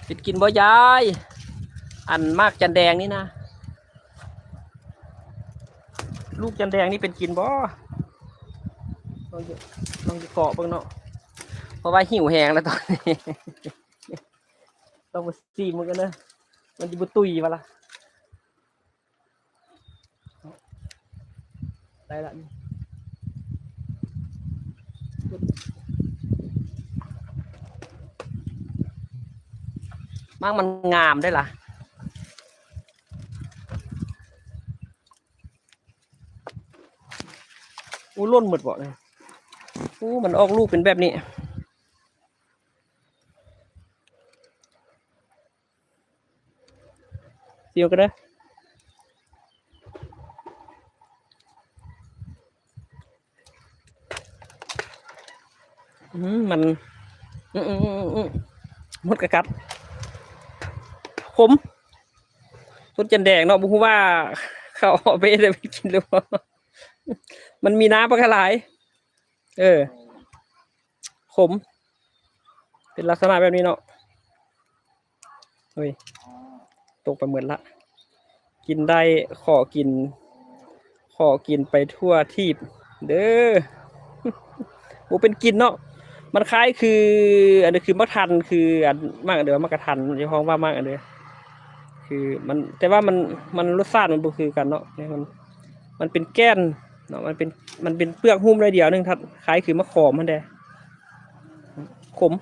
ເປັນກິນບໍ່ຍາຍ? ອັນໝາກຈັນແດງນີ້ນະ ລູກຈັນແດງນີ້ເປັນກິນບໍ່? ລອງຊິ ລອງຊິເກາະເບິ່ງເນາະ ເພາະວ່າຫິວແຮງແລ້ວຕອນນີ້ ລອງມາຊີມເບິ່ງກັນເດີ ມັນຊິບໍ່ຕຸຍບໍ່ລະ? ໄດ້ລະນີ້ ໝາກມັນງາມໄດ໋ລະ. ໂອ້ ຫຼົ່ນໝົດເບາະນີ້. ໂອ້ ມັນອອກລູກເປັນແບບນີ້. ຊີມກັນເດີ. ອືມ ມັນ ອື ອື ອື ອື ໝົດກະກັດ ຂົມ. ຕົ້ນຈັນແດງເນາະ ບໍ່ຮູ້ວ່າເຂົາເອົາໄປເຮັດໃຫ້ກິນຫຼືບໍ່ ມັນມີນ້ຳບັກຫຼາຍ. ເອີ ຂົມ ເປັນລັກສະນະແບບນີ້ເນາະ. ໂອ້ຍ ຕົກໄປໝົດລະ. ກິນໄດ້ ຂໍກິນ ຂໍກິນໄປທົ່ວທີບເດີ. ບໍ່ເປັນກິນເນາະ ມັນຄ້າຍຄື ອັນນີ້ຄືໝາກທັນ ຄືອັນໝາກເດີ ໝາກກະທັນ ຢູ່ຫ້ອງວ່າໝາກອັນເດີ ຄືມັນ ແຕ່ວ່າມັນ ມັນລົດຊາດມັນບໍ່ຄືກັນເນາະ. ມັນ ມັນເປັນແກ່ນເນາະ ມັນເປັນ ມັນເປັນເປືອກຫຸ້ມໜ້ອຍດຽວໜຶ່ງ ຄັນຄ້າຍຄືໝາກຂອມຫັ້ນແດ ຂົມ.